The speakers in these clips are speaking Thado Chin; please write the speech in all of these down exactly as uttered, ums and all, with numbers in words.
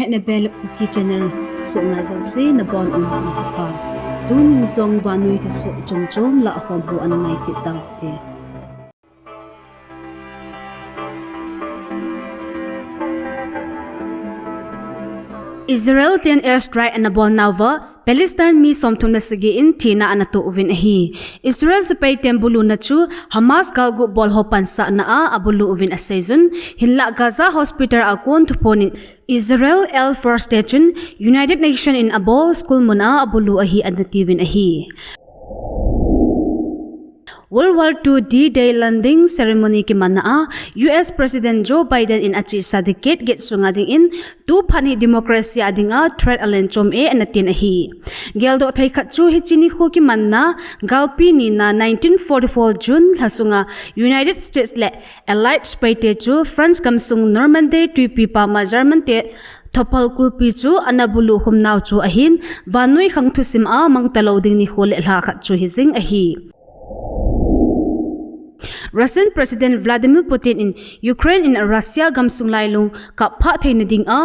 Nebel Kuki Channel thusoh ngai jouse nabonun nikho pha. Tunin jong vannoi thusoh chomchom lah khom ho ana ngai kit tau te. Israel ten airstrike ana bol nauva, Palestine mi somthum le sagi in thina ana toh uvin ahi. Israel sepai ten buluna chu Hamas galgu bol ho pansahna a abulu uvin aseiyun, hinlah Gaza hospital a kon thuphon in Israel Air Force te chun United Nation in abol school mun a abulu ahi ana tiuvin ahi. World War Two D-Day landing ceremony kimanna a U S President Joe Biden in achesa decade get sunga dingin tuphat hi democracy a dinga threat alen chom e ana tin ahi. Geldoh thei khat chu hiche nikho kimanna galpi nina nineteen forty-four June lha sunga United States le Allied sepai te chu France gamsung Normandy twipi pama German te thophal kulpi chu ana bulu khum nau chu ahin, vannoi khang thusim a mang talou ding nikho le lha khat chu hijing ahi. Russian President Vladimir Putin in Ukraine in Russia gamsung lailung kapphah theina dinga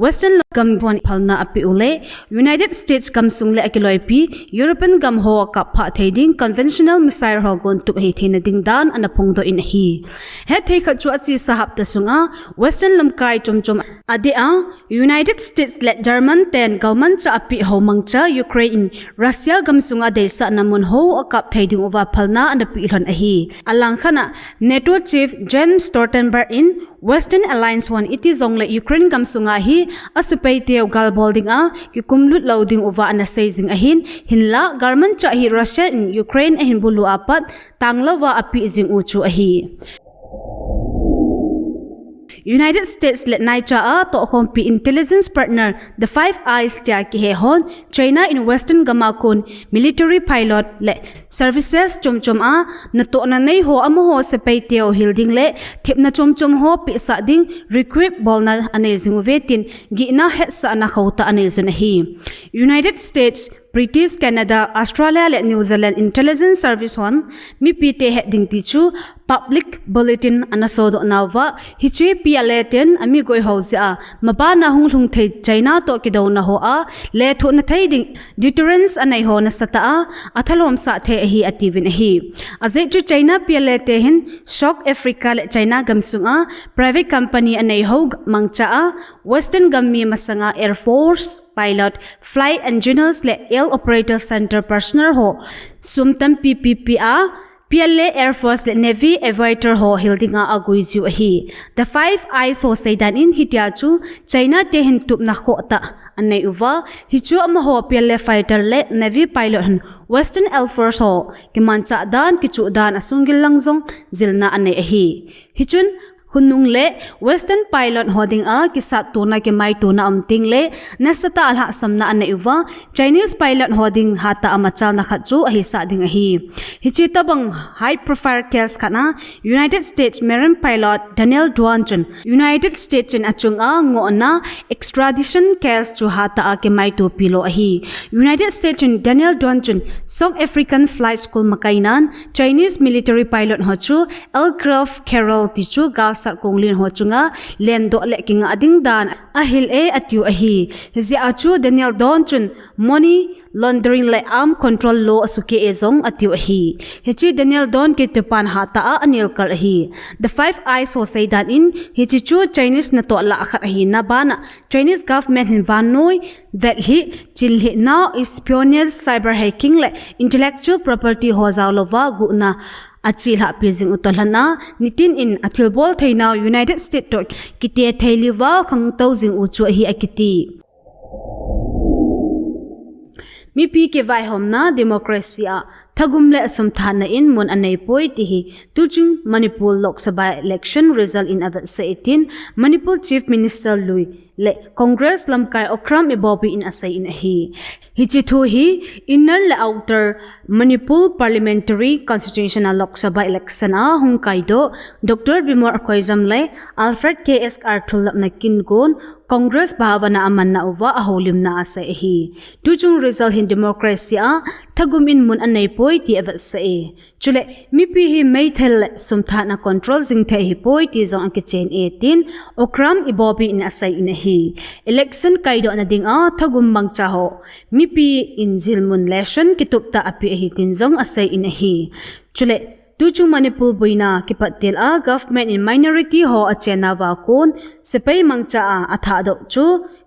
Western gam hon phalna apeh u le United States gamsung le akiloipi European gam ho kapphah thei ding conventional missile ho gon tup hei theina ding dan ana phongdoh in ahi. Hetthei khat chu achesa hapta sunga Western lamkai chomchom adeh a United States le German ten galmanchah apeh ho mangcha Ukraine in Russia gamsunga deisahna mun ho akap thei ding uva phalna ana peh lhon ahi. Alangkhat a NATO chief Jens Stoltenberg in Western Alliance hon iti jongle Ukraine gamsunga hi asepai teu galbol dinga kikumlut lou ding uva ana sei jing ahin, hinlah galmanchah hi Russia in Ukraine ahin bulu apat tanglouva apeh jing u chu ahi. United States le naicha a tohkhompi intelligence partner The Five Eyes tia kihe hon China in Western gam a kon military pilot le services chomchom a natohna nei ho amaho sepai teu hil ding le thepna chomchom ho pehsah ding recruit bolna anei jing uve tin gihna hetsahna khotah anei jun ahi. United States, British, Canada, Australia le New Zealand intelligence service hon mipi te het ding ti chu public bulletin ana sodoh nauva, hiche P L A ten amigoi ho jeh a mabana hung lhung thei China toh kidouna ho a lethuhna thei ding deterrence anei ho nasatah a athalhomsah thei ahi atiuvin ahi. Ajeh chu China P L A te hin South Africa le China gamsunga private company anei ho mangcha a Western gam mi masanga Air Force pilot, flight engineers le air operator center personnel ho sum tampi pipi a P L A Air Force le Navy aviator ho hil dinga agui jiu ahi. The Five Eyes ho seidan in hitia chu China te hin tupna khotah anei uva, hichu amaho P L A fighter le Navy pilot hin Western Air Force ho kimanchah dan, kichuh dan asunggil lang jong jilna anei ahi. Hichun Khonung le Western pilot ho dinga kisattona kimaitona um tengle nasatah a lhahsamna anei uva, Chinese pilot ho ding hatah a machalna khat chu ahisah ding ahi. Hiche tobang high profile case khat a United States Marine pilot Daniel Duan chun United States in achunga ngohna extradition case chu hatah a kimaitopi lou ahi. United States in Daniel Duan chun South African flight school makainan Chinese military pilot ho chu aircraft carrier ti chu galsat konglen ho chunga lendoh le kingah ding dan ahil e atiu ahi. Hijeh a chu Daniel Duan chun money laundering le arms control law asukeh e jong atiu ahi. Hiche Daniel Duan kitipan hatah a anelkal ahi. The Five Eyes ho seidan in hiche chu Chinese natoh lah khat ahina bana Chinese government hin vannoi vetlhih, chilhihna, espionage, cyber hacking le intellectual property ho jaolouva guhna achelhahpi jing u toh lhon a, nitin in athilbol theinau United States toh kite thei liuva khangtou jing u chu ahi akiti. Mipi kivaihomna democracy a thagum le sumthanna in mun aneipoi ti hi tuchung Manipur Lok Sabha election result in avetsah e tin Manipur Chief Minister lui le Congress lamkai Okram Ibobi in asei in ahi. Hiche thu hi Inner le Outer Manipur Parliamentary Constitution a Lok Sabha election a hung kaidoh Doctor Bimol Akoijam le Alfred K S Karthul lapna kin gon Congress Bhavan a amanna uva ahoulimna asei ahi. Tuchung result hin democracy a thagum in mun aneipoi. poi ti avetsah e. Chule, mipi hi meithal le sumthat a control jing thei ahipoi ti jong akichen e tin, Okram Ibobi in asei in ahi. Election kaidoh nading a thagum mangcha ho mipi in jilmun lesson kitup tah apeh ahi tin jong asei in ahi. Chule, tuchung Manipur boina kipat til a government in minority ho achenna uva kon sepai mangcha a athahdoh chu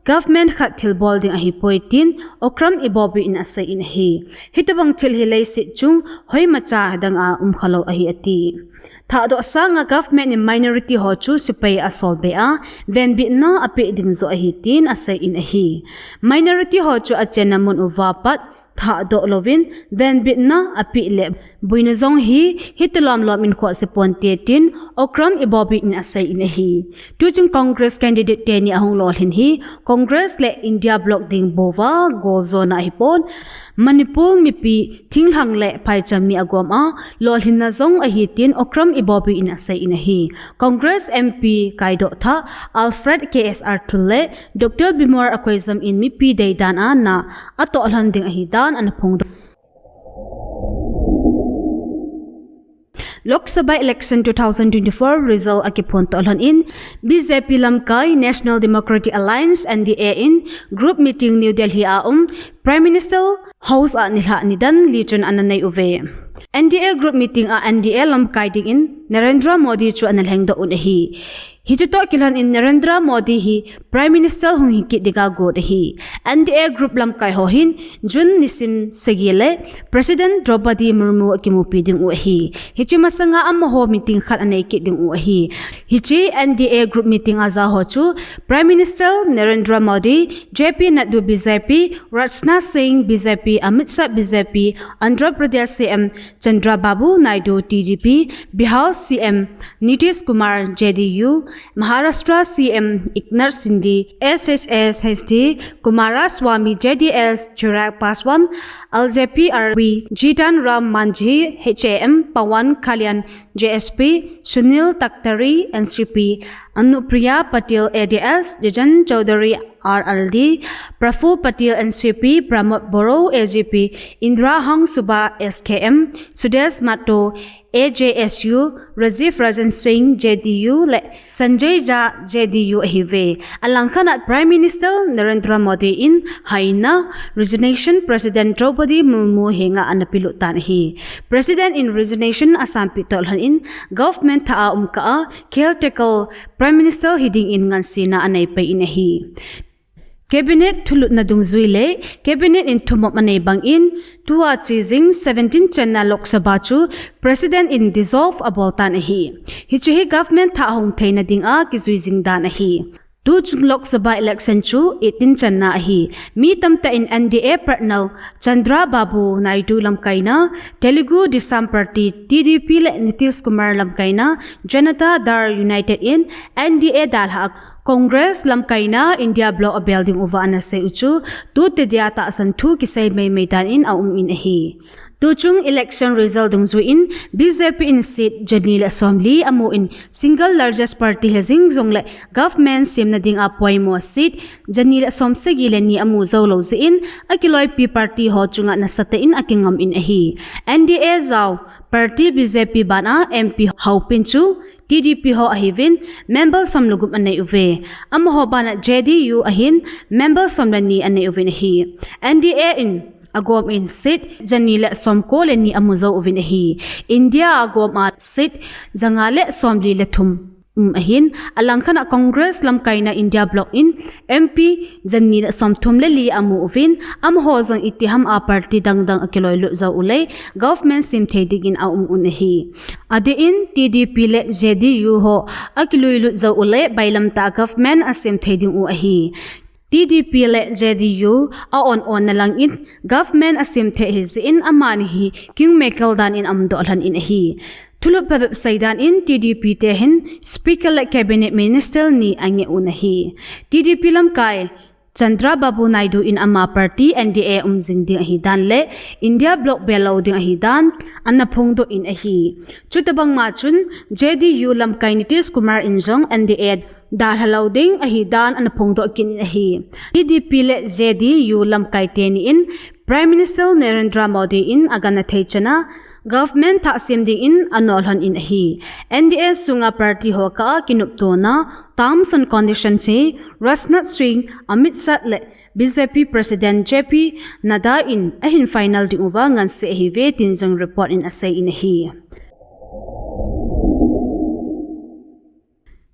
government khat thilbol ding ahipoi tin Okram Ibobi in asei in ahi. Hitobang thil hi leiset chung hoimacha dang a umkhalou ahi ati. Thahdoh sanga government in minority ho chu sepai asol be a, venbitna apeh ding joh ahi tin asei in ahi. Minority ho chu achenna mun uva pat thahdoh louvin, venbitna apeh le boina jong hi, hiti lomlom in khoh seponte tin, Okram Ibobi in asei in ahi. Tuchung Congress candidate teni ahung lolhin hi, Congress le India Bloc ding bouva goljona ahipon, Manipur mipi thinglhang le phaicham mi agom a, lolhinna jong ahi tin Okram Ibobi in asei in ahi. Congress M P kaidoh thah Alfred K S R Thul le Doctor Bimol Akoijam in mipi deidan a na atoh lhon ding ahi dan ana phongdoh. Lok Sabha election two thousand twenty-four result akiphondoh lhon in B J P lamkai National Democratic Alliance N D A in group meeting New Delhi a um Prime Minister house a nilhah nidan li chun ana nei uve. N D A group meeting a N D A lamkai dingin Narendra Modi chu ana lhengdoh un ahi. Hiche toh kilhon in Narendra Modi hi Prime Minister hung hikit dinga got ahi. N D A group lamkai ho hin June nisim sagi le President Draupadi Murmu akimupi ding u ahi. Hiche masanga amaho meeting khat anei kit ding u ahi. Hiche N D A group meeting a jaho chu Prime Minister Narendra Modi, J P Nadda B J P, Rajnath Singh B J P, Amit Shah B J P, Andhra Pradesh C M Chandrababu Naidu T D P, Bihar C M Nitish Kumar J D U, Maharashtra C M Eknath Shinde S H S H D, Kumaraswamy J D S, Chirag Paswan L J P R V, Jitan Ram Manjhi H A M, Pawan Kalyan J S P, Sunil Taktari N C P, Anupriya Patil A D S, Jiten Chowdhury R L D, Praful Patil N C P, Pramod Boro A G P, Indra Hangsuba S K M, Sudesh Mahto A J S U, Rajiv Ranjan Singh J D U le Sanjay Jha J D U ahiuve. Alangkhat a Prime Minister Narendra Modi in haina resignation President Draupadi Murmu henga ana pelut tan ahi. President in resignation asanpeh toh lhon in government thah a um kah a caretaker Prime Minister hiding in ngansena anei pai in ahi. Cabinet thulutna dungjui le Cabinet in thumop anei bangin, tua chejing seventeen channa Lok Sabha chu President in dissolve abol tan ahi. Hiche hi government thah hung theina dinga kijui jing dan ahi. Tuchung Lok Sabha election chu eighteen channa ahi. Mi tamtah in N D A partner Chandrababu Naidu lamkaina Telugu Desam Party, T D P le Nitish Kumar lamkaina Janata Dal United in N D A dalhah a Congress lamkaina India Bloc abel ding uva ana sei u chu, tuti dia tahsan thu kisei meimei dan in aum in ahi. Tuchung election result dungjui in B J P in seat jani le somli amu in single largest party hijing jongle government semna dinga poimo seat jani le somsagi le ni amu joulou jeh in akiloipi party ho chunga nasatah in akingam in ahi. N D A jao party B J P bana M P haopen chu T D P ho ahiuvin member som le gup anei uve. Amaho bana J D U ahin member som le ni anei uvin ahi. N D A in agom in seat jani le somko le ni amu jou uvin ahi. India agom a seat janga le somli le thum um ahin, alangkhat a Congress lamkaina India Bloc in M P jani le somthum le li amu uvin, amaho jong itiham a party dangdang akiloilut jou uleh government sem thei dingin aum un ahi. Adeh in T D P le J D U ho akiloilut jou uleh bailam tah a government asem thei ding u ahi. T D P le J D U a on on na lang in government asem thei ahi jeh in amani hi kingmaker dan in aumdoh lhon in ahi. Thulhuh phabep sei dan in T D P te hin Speaker le Cabinet Minister ni angeh un ahi. T D P lamkai Chandrababu Naidu in ama party N D A um jing ding ahi dan le India Bloc bel lou ding ahi dan ana phongdoh in ahi. Chutobang ma chun J D U lamkai Nitish Kumar in jong N D A dalha lou ding ahi dan ana phongdoh kit in ahi. T D P le J D U lamkai teni in Prime Minister Narendra Modi in aganna thei chana government thah sem dingin anolhon in ahi. N D A sunga party ho kah a kinoptona terms and conditions hi Rajnath Singh, Amit Shah le B J P President J P Nadda in ahin final ding uva ngansi ahiuve tin jong report in asei in ahi.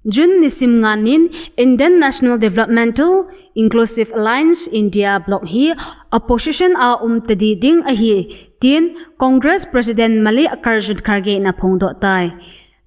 June nisim nga nin Indian National Developmental Inclusive Alliance India bloc hi opposition a um tadi ding ahi tin Congress President Mallikarjun Kharge in aphongdoh tai.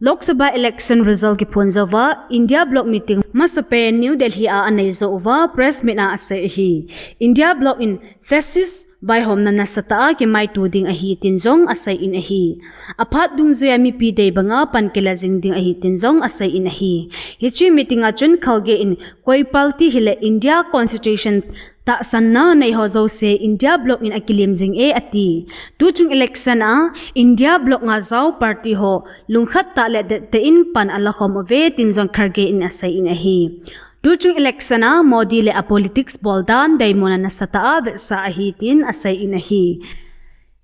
Lok Sabha election result kiphon jouva India bloc meeting masapen New Delhi a anei jou uva press meet a asei ahi. India bloc in fascist vaihomna nasatah a kimaito ding ahi tin jong asei in ahi. Aphat dungjuia mipi dei banga pan kila jing ding ahi tin jong asei in ahi. Hiche meeting a chun Kharge in koi party hile India Constitution tahsanna neiho jouse India bloc in akilem jing e ati. Tuchung election a India bloc nga jao party ho lungkhat tah le dettah in pan alakhom uve tin jong Kharge in asei in ahi. Tuchung election a Modi le a politics boldan deimona nasatah a vetsah ahi tin asei in ahi.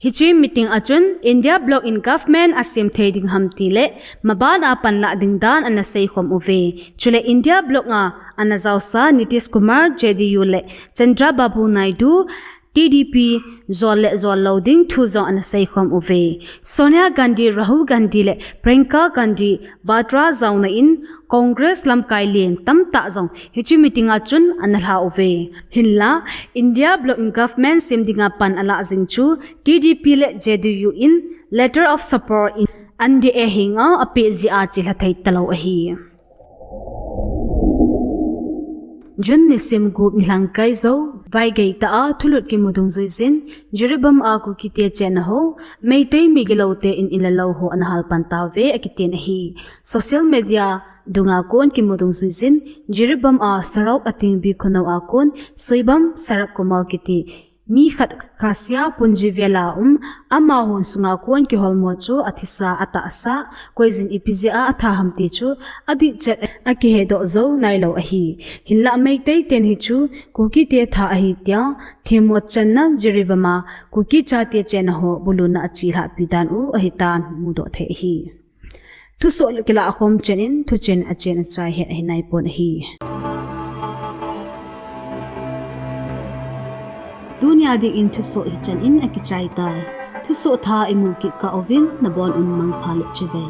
Hiche meeting a chun India bloc in government asem thei ding ham tile maban a panlah ding dan ana seikhom uve. Chule India bloc a ana jaosa Nitish Kumar, J D U le Chandrababu Naidu, T D P jol le jol lou ding thu jong ana seikhom uve. Sonia Gandhi, Rahul Gandhi le Priyanka Gandhi Vadra jaona in Congress lamkai len tamtah jong hiche meeting a chun ana lha uve. Hinla India bloc in government sem dinga pan alah jing chu T D P le J D U in letter of support in N D A henga apeh jeh a chelha thei talou ahi. June nisim gup nilhang kai jou, vaigei tah a thulut kimu dungjuijin, Jiribam a Kukite chenna ho, Meitei migiloute in in le lou ho ana halpan tauve akitin ahi. Social media dunga kon kimu dungjuijin, Jiribam a Sorok Atingbi khonou a kon, Suibam Sarak Komal kiti mi khat Khasia Punji vela um, ama hon sunga kon kiholmo chu athisa, atahsa, koijin ipi jeh a atha ham ti chu adihchet akihedoh jou nailou ahi. Hinla Meitei ten hichu Kukite tha ahi tia themmo channa Jiribam a Kuki chate chenna ho buluna achelhahpi dan u ahitan mudoh thei ahi. Thusoh kilah khom chen in thuchen achen achai het ahi naipon ahi. Tunia dingin thusoh hichan in akichai tai. Thusoh thah imu kit kah uvin nabon un mangpha le chibai.